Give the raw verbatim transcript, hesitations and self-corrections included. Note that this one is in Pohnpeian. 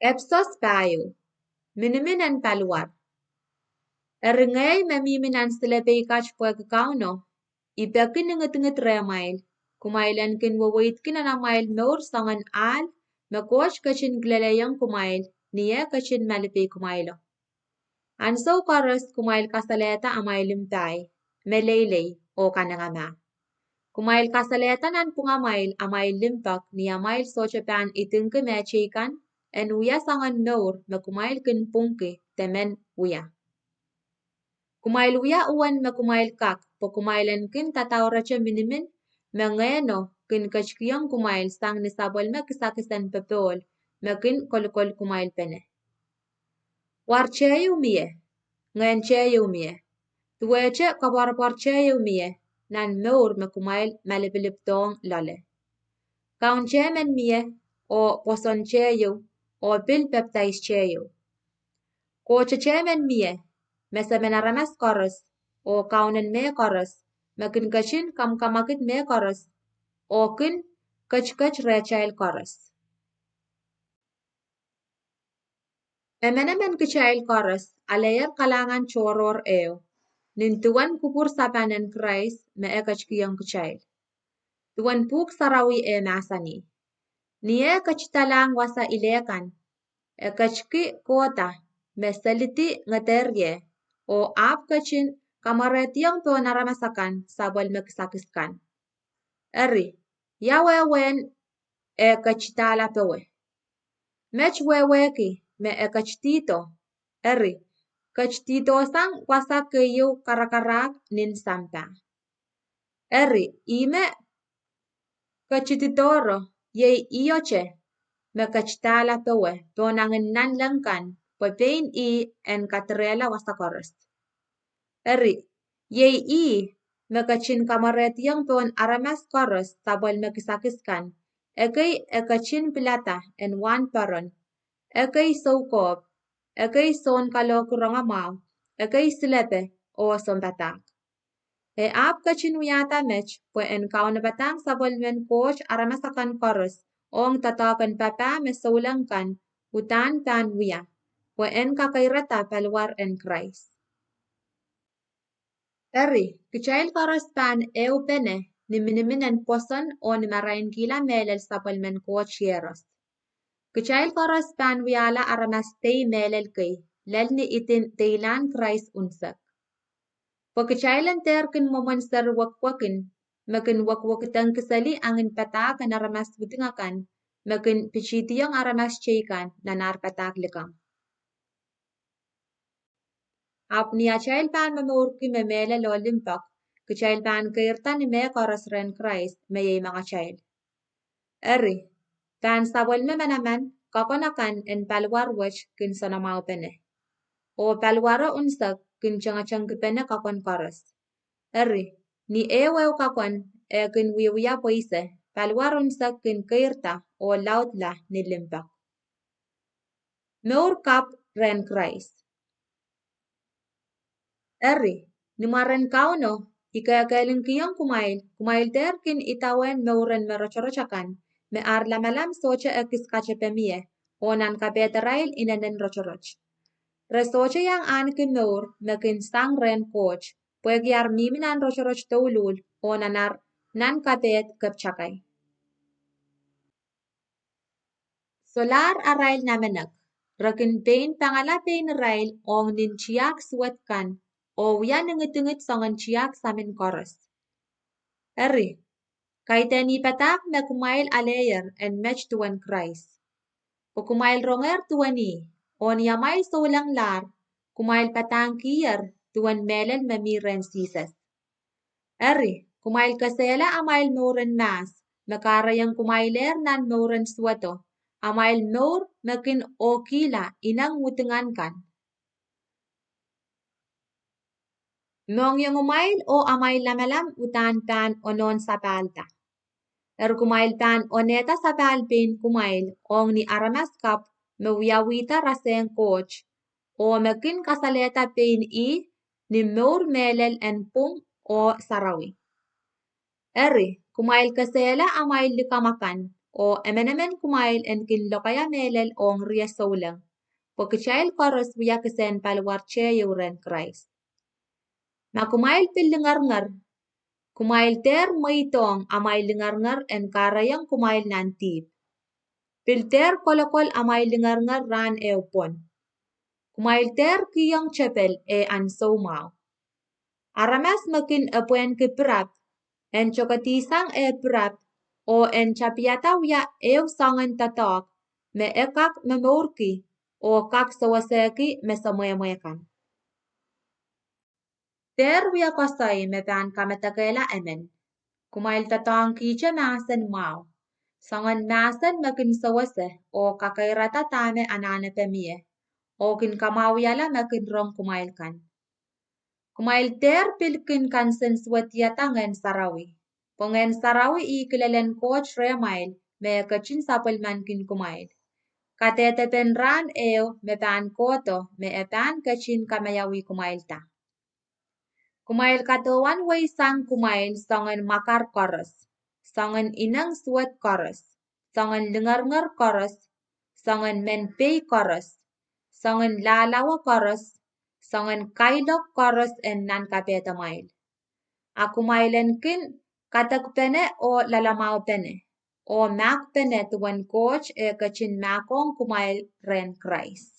Episos pahieu. Minimin en paliwar. Eri ngehi me mihmi nan silepe kat pwehki Kauno, I peki ni ngidingid rehmwail, kumwail en kin weweidki nan amwail mour soangen ahl me Koht ketin kilelehiong kumwail ni eh ketin malipehi kumwailo. Ansou koaros kumwail kasalehda amwail limpoak, meleilei, oh kanengamah. Kumwail kasalehda nanpwungamwail amwail limpoak ni amwail sohte pahn idingki mehteikan en wia soangen mour me kumwail kin pwungki de men wia. Kumwail wia uwen me kumwail kak, pwe kumwail en kin dadaurete minimin me Ngehno kin ketikihong kumwail sang ni sapwellime kisakis en popohl me kin kolokol kumwailpene. War tehieu mie, ngehn tehieu mie, duwehte koapworopwor tehieu mie nan mour me kumwail malipilipdohng loale. Kaun tehmen mie, oh pwoson tehieu, oh pil pepdais tehieu. Kohte tehmen mie, me semen aramas koaros, oh kaunen mehkoaros, me kin ketin kamwakamwakid mehkoaros, oh kin ketiket rehtail koaros. Emenemen kitail koaros aleier kalahngan tohrohr ehu, nin duwen kupwur sapan en Krais me e ketikihong kitail. Duwen Pwuhk Sarawi e mahsanih, ni eh ketidalahng wasa ile kan, e ketiki kohda me selidi ngeder ie, oh ahpw ketin kamwerehdiong pohn aramas akan sapwellime kisakis kan. Eri, ia wehwehn e ketidahla powe? Met wehwehki me e ketidihdo, eri, ketidihdo sang wasa keieu karakarahk nin sampah. Eri, ih me ketidihdohro, iei ih ohte me ketidahla powe pohn angin nanleng kan, pwe pein ih en kadirehla wasa koaros. Eri, iei ih me ketin kamwerehdiong pohn aramas koaros sapwellime kisakis kan, ekei e ketin pilada en wahnpoaron, ekei soukohp, ekei sounkalohki rongamwahu, ekei silepe, oh sounpadahk. E ahpw ketin wiahda met pwe en kaunopadahng sapwellimen Koht aramas akan koaros ong doadoahk en papah me souleng kan, uhdahn pahn wia, pwe en kakeirada paliwar en Krais. Eri, kitail koaros pahn ehupene ni minimin en pwoson oh ni marainkihla mehlel sapwellimen Koht Iehros. Kitail koaros pahn wiahla aramas dei mehlel kei, lel ni idin deilahn Krais unsek. Pwe kitail en dehr kin mwomwen seri wekwekin, me kin wekwekidengkiseli angin padahk en aramas widing akan, me kin pitihdiong aramas teikan nan ar padahk likamw. Ahpw ni atail pahn momourki me mehlel oh limpoak, kitail pahn keirda ni mehkoaros rehn Krais, me iei mengatail. Eri, pahn sapwellime manaman, kakon akan en paliwar wet kin soanamwahupene, oh paliwaro unsek kin tengetengkipene kakon koaros. Eri, ni ehuehu kakon e kin wiewia pweise, paliwar unsek kin keirda oh laudla ni limpoak. Mour kapw rehn Krais. Eri, ni mwaren Kauno, I kekehlingkihong kumwail, kumwail dehr kin idawehn mouren me rotorot akan, me ar lamalam sohte ekis katepe mie, oh nan kapehdarail inenen rotorot. Re sohte iang ahneki mour me kin sang rehn Koht, pwehki ar mihmi nan rotorot douluhl, oh nan ar nan kapehd keptakai. Solahr arail namenek, re kin pein pangala pein irail ong nin tiahk suwed kan, oh wia ni ngidingid soangen tiahk samin koaros. Eri, kaidehn ih padahk me kumwail aleier en met duwen Krais. Pwe kumwail rongehr duwen ih, oh ni amwail soulenglahr, kumwail padahngkiher duwen mehlel me mi rehn Sises. Eri, kumwail kesehla amwail mouren mahs, me kahrehiong kumwailehr nan mouren suwedo, amwail mour me kin ohkihla ineng widingan kan. Mohngiongumwail oh amwail lamalam uhdahn pahn onohn sapahlda. Eri kumwail pahn onehda sapahl pein kumwail ong ni aramas kapw me wiawihda rasehng Koht, oh me kin kasalehda pein ih ni mour mehlel en pwung oh sarawi. Eri, kumwail kesehla amwail likamw akan, oh emenemen kumwail en kin lokaia mehlel ong rie souleng, pwe kitail koaros wia kisehn paliwar teieu rehn Krais. Ma kumwail pil lingeringer, kumwail dehr mweidohng amwail lingeringer en kahrehiong kumwail nan dihp. Pil dehr kolokol amwail lingeringer rahn ehu pwon. Kumwail dehr kihong tepel eh ahn soumwahu. Aramas me kin epwehnki pirap, en tokedihsang eh pirap, oh en tapihada wia ehu soangen doadoahk me e kak momourki oh kak sewesehki me semwehmwe kan. Dehr wia koasoi me pahn kamedekehla emen. Kumwail doadoahngkihte mahsen mwahu, soangen mahsen me kin sewese oh kakeirada dahme anahnepe mie, oh kin kamwahuiala me kin rong kumwail kan. Kumwail dehr pil kin kansensuwedihada Ngehn Sarawi, pwe Ngehn Sarawi ih kilelen Koht rehmwail me e ketin sapwellimankin kumwail, kadehdepen rahn ehu me pahn kohdo me e pahn ketin kamaiauihkumwailda. Kumwail kadohwan weisang kumwail soangen mwakar koaros, soangen ineng suwed koaros, soangen lingeringer koaros, soangen men pei koaros, soangen lahlawe koaros, soangen kailok koaros en nan kapehdamwail. A kumwail en kin kadekpene oh loalamwahupene, oh mahkpene duwen Koht eh ketin mahkohng kumwail rehn Krais.